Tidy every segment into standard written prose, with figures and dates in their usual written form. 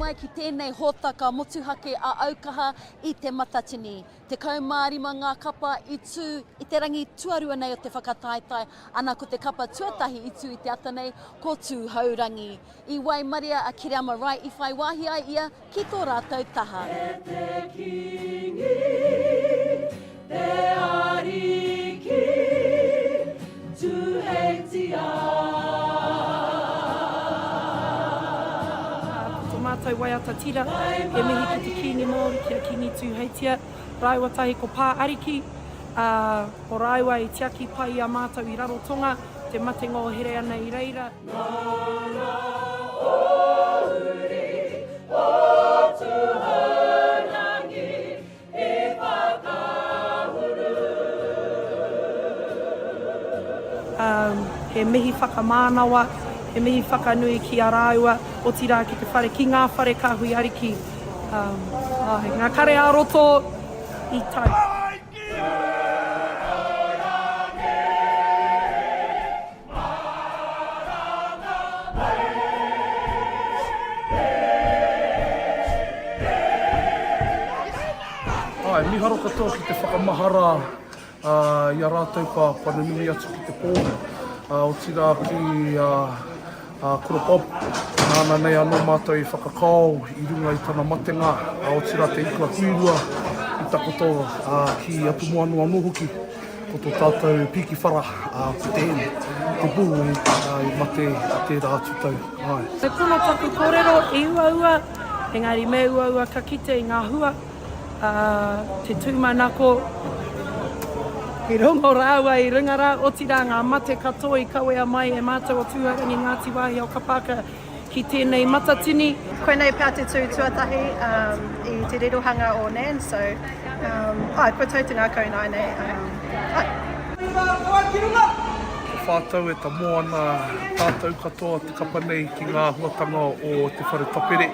mai ki tēnei hōtaka motuhake a Aukaha i Te Matatini. 15 ngā kapa i tū i te rangi tuarua nei o te whakataetae, ana ko te kapa tuatahi i tū i te ata nei, ko Tūhourangi. I waimaria a Kereama Wright i whai wāhi ai ia ki tō rātou taha. E te Kingi, te Ariki, Tuheitia. Ko tō mātou waiata tira, he mihi ki te Kīngi Māori, ki a Kīngi Tūheitia, rāua tahi ko Pā Ariki, ā, ko rāua i tiaki pai i a mātou i Rarotonga, te matenga o Hereana i reira. Nāna o uri o Tūhourangi i whakauru. Ā, he mihi whakamānawa, he mihi whakanui ki a rāua, otirā ki te whare, ki ngā whare kāhui ariki, ā, āe, ngā kare ā-roto i tau. Āe, miharo katoa ki te whakamahara i a rātou kua nunui atu ki te pō, otirā ki a Koro Bob, nāna nei anō mātou i whakakao i runga i tana matenga, otirā te ika huirua i takoto ki Apumoana anō hoki. Ko tō tātou pīki whara, ā, ko te ene, te bull i mate i tērā atu tau, āe. He pono taku kōrero, i uaua, engari me uaua ka kite i ngā hua, ā, te tūmanako, i rongo rāua i runga rā, otirā ngā mate katoa i kawea mai e mātou o Tūhourangi Ngāti Wāhiao Kapāka ki tēnei matatini. Koinei pea te tū tuatahi i te rirohanga o Nan, so āe, kua tau te ngākau ināianei, āe. Kua whātau e tamō ana tātou katoa te kapa nei ki ngā āhuatanga o te whare tapere,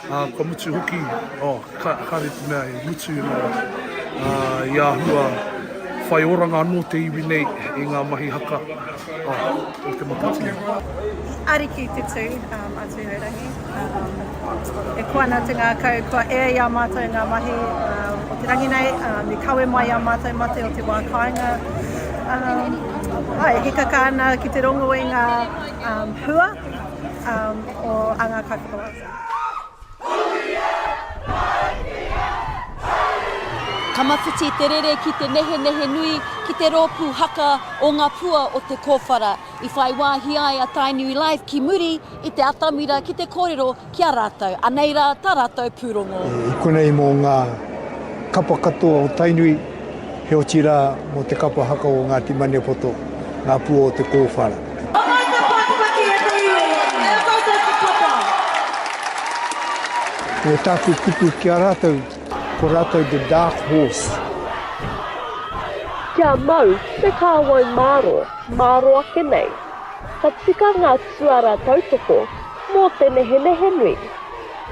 ā, kua mutu hoki, oh, ka, kāre te mea e mutu nō, ā, i āhua whai oranga anō te iwi nei i ngā mahi haka. o Te Matatini. Ariki te tū a Tūhourangi. E koa ana te ngākau kua ea i a mātou ngā mahi o te rangi nei, i kawe mai i a mātou mate o te wā kāinga. Āe, hikaka ana ki te rongo i ngā hua o a ngā kaiwhakawā. Ka mawhiti te rere ki te nehenehenui ki te rōpū haka o Ngā Pua o Te Kōwhara i whai wāhi ai a Tainui Life ki muri i te atamira ki te kōrero ki a rātou. Anei rā tā rātou pūrongo. I konei mō ngā kapa katoa o Tainui, heoti rā mō te kapa haka o Ngāti Maniapoto, Ngā Pua o Te Kōwhara. Homai te pakipaki e te iwi, e a koutou te papa. Ko tāku kupu ki a rātou, ko rātou the dark horse. Kia mau te kāwau mārō, mārō ake nei. Ka tika ngā tuara tautoko mō te nehenehenui.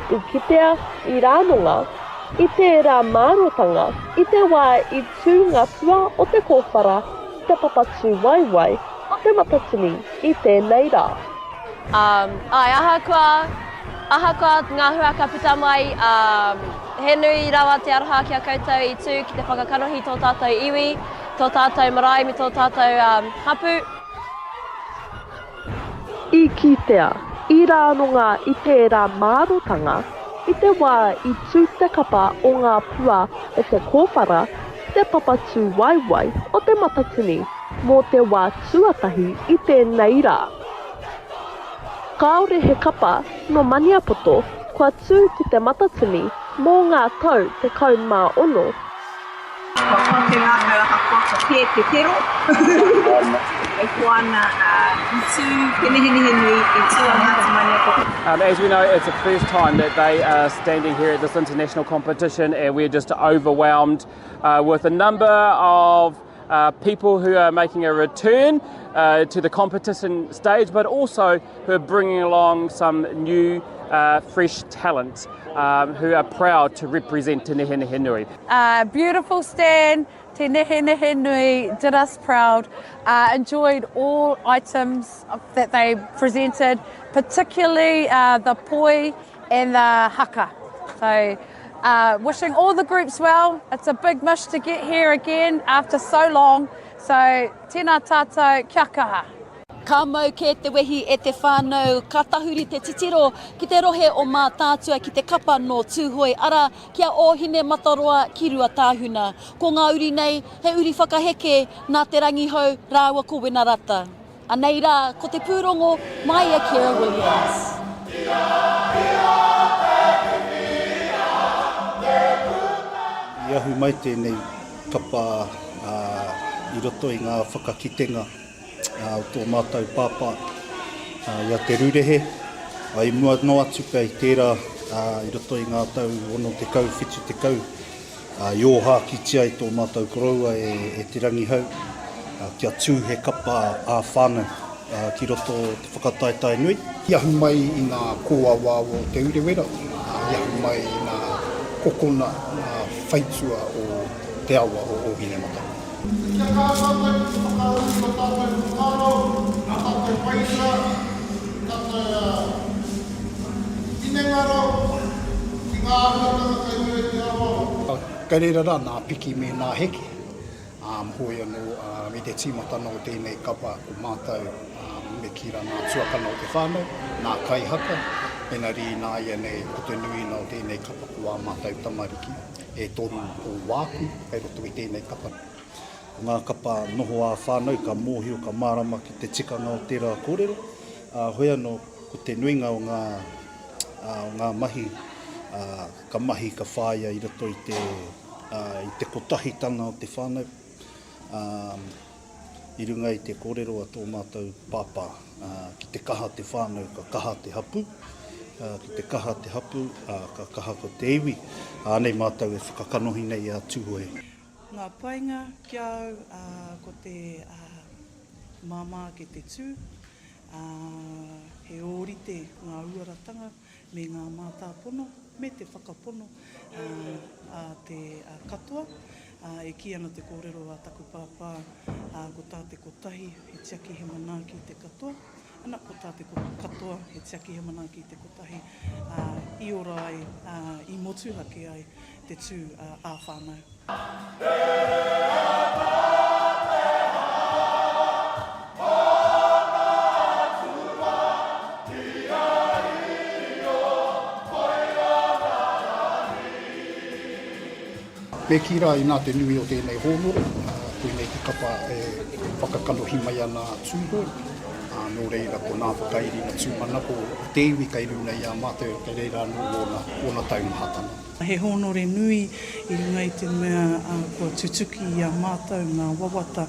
I kitea i Rānonga, i tērā mārōtanga i te wā i tū ngā pua o te kōwhara ki te papatūwaewae o Te Matatini i tēnei rā. Āe, ahakoa, ahakoa ngā hua ka puta mai, he nui rawa te aroha ki a koutou i tū ki te whakakanohi tō tātou iwi, tō tātou marae me tō tātou hapū. I kitea, i rānonga i tērā mārotanga i te wā i tū te kapa o ngā pua o te kōwhara ki te papa tūwaewae o Te Matatini mō te wā tuatahi i tēnei rā. Kāore he kapa nō Maniapoto kua tū ki Te Matatini mō ngā tau 16. Kua koa te ngākau ahakoa ka pē te tero e koa ana i tū te nehenehenui, i tū a Ngāti Maniapoto. As we know, it's the first time that they are standing here at this international competition and we're just overwhelmed uh, with a number of uh, people who are making a return uh, to the competition stage, but also who are bringing along some new, uh, fresh talent um, who are proud to represent Te Nehenehenui. Uh, beautiful stand, Te Nehenehenui did us proud. Uh, enjoyed all items that they presented, particularly uh, the poi And the haka. So uh, wishing all the groups well. It's a big mish to get here again after so long. So tēnā tātou, kia kaha. Ka mau kē te wehi e te whānau, ka tahuri te titiro ki te rohe o Mātaatua ki te kapa nō Tūhoe, arā, ki a Ōhinemataroa ki Ruatāhuna. Ko ngā uri nei, he uri whakaheke nā Te Rangihau rāua ko Wenarata. Anei rā, ko te pūrongo mai a Kira Williams. I ahu mai tēnei kapa i roto i ngā whakakitenga o tō mātou pāpā i a Te Rurehe, i mua noa atu pea i tērā i roto i ngā tau 60, 70. I ōhākitia i tō mātou koroua e Te Rangihau kia tū he kapa ā-whānau ki roto o te whakataetae nui. I ahu mai i ngā kōawaawa o Te Urewera, i ahu mai i ngā kokona, ngā whaitua o te awa o Ōhinemata. Kia kaha tātou ki te whakaū i ō tātou whakaaro, ā tātou wairua, tātou hinengaro ki ngā āhuatanga kei mua i te aroaro. Kei reira rā nā piki me nā heke, ā, hoi anō, ā, i te tīmatanga o tēnei kapa ko mātou, ā, me kī rā nā tuakana o te whānau, nā kaihaka, engari ināianei ko te nuinga o tēnei kapa ko ā mātou tamariki, e toru o wāku kei roto i tēnei kapa. Ko ngā kapa noho ā-whānau ka mōhio, ka mārama ki te tikanga o tērā kōrero, ā, hoi anō, ko te nuinga o ngā, ā, o ngā mahi, ā, ka mahi, ka whāia i roto i te, ā, i te kotahitanga o te whānau, ā, i runga i te kōrero a tō mātou pāpā, ā, ki te kaha te whānau, ka kaha te hapū, ā, ki te kaha te hapū, ā, ka kaha ko te iwi, ā, anei mātou e whakakanohi nei i a Tūhoe. Ngā painga ki a au, ā, ko te, ā, māmā ake te tū, ā, he ōrite ngā uaratanga me ngā mātāpono me te whakapono, ā, a te katoa. Ā, e kī ana te kōrero a taku pāpā, ā, ko tā te kotahi he tiaki he manaaki i te katoa, ana, ko tā te katoa he tiaki he manaaki i te kotahi, ā, i ora ai, ā, i motuhake ai te tū ā-whānau. Me kī rā, inā te nui o tēnei hōnore, koinei te kapa e whakakanohi mai ana a Tūhoe, ā, nō reira ko nā whakairina tūmanako o te iwi kei runa i a mātou, kei reira anō ōna, ōna taumahatanga. He hōnore nui i runga i te mea kua tutuki i a mātou ngā wawata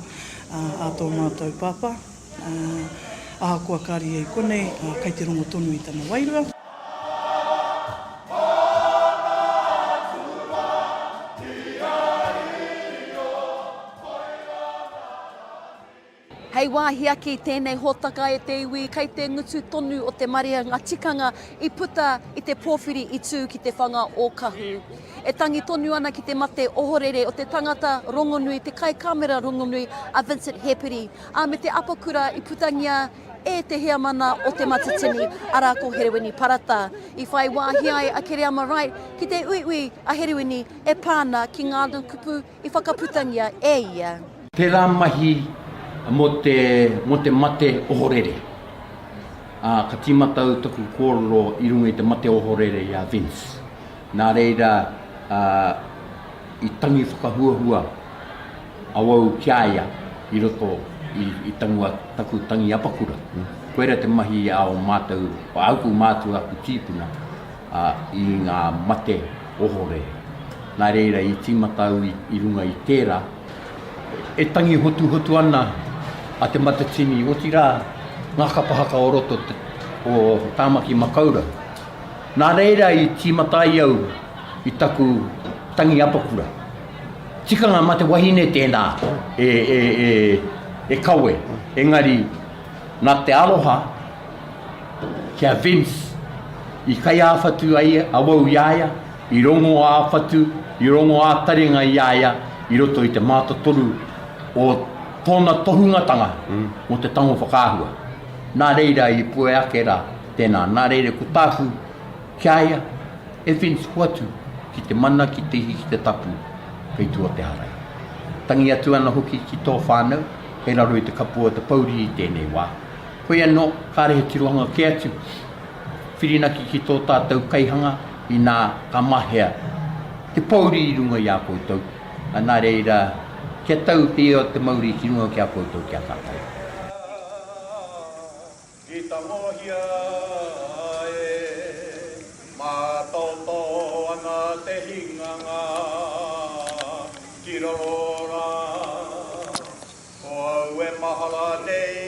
a tō mātou pāpā. Ahakoa kāre ia i konei, kei te rongo tonu i tana wairua. Hei wāhi ake i tēnei hōtaka e te iwi, kei te ngutu tonu o te marea ngā tikanga i puta i te pōwhiri i tū ki te whanga o Kahu. E tangi tonu ana ki te mate ohorere o te tangata rongonui, te kaikāmera rongonui a Vincent Heperi, ā, me te apakura i putangia e te heamana o Te Matatini, arā ko Herewini Parata. I whai wāhi ai a Kereama Wright ki te uiui a Herewini e pā ana ki ngā kupu i whakaputangia e ia. Tērā mahi mō te, mō te mate ohorere. Ā, ka tīmata au taku kōrero i runga i te mate ohorere i a Vince. Nā reira, ā, i tangi whakahuahua awau ki a ia i roto i, i tangua, taku tangi apakura. Koira te mahi a ō mātou, a aku mātua, aku tīpuna, ā, i ngā mate ohorere. Nā reira, i tīmata au i, i runga i tērā. E tangi hotuhotu ana a Te Matatini, otirā ngā kapa haka o roto o Tāmaki Makaurau. Nā reira i tīmata ai au i taku tangi apakura. Tikanga mā te wahine tēnā e, e, e, e kawe, engari nā te aroha ki a Vince i kai-ā-whatu ai awau i a ia, I rongo ā-whatu, i rongo ā-taringa i a ia i roto i te mātotoru o tōna tohungatanga mō te tango whakaahua. Nā reira i puea ake rā tēnā. Nā reira ko tāku. Ki a ia, e Vince hoatu ki te mana, ki te ihi, ki te tapu, kei tua te harai. Tangi atu ana hoki ki tō whānau, kei raro i te kapua o te pouri i tēnei wā. Hoi anō, kāre he tirohanga kē atu, whirinaki ki tō tātou kaihanga, inā ka mahea te pouri i runga i a koutou, nā reira, kia tau te ia o te mauri ki runga ki a koutou, ki a tātou. I tangohia e Mātaotao ana te hinganga ki raro rā. Ko au e mahara nei.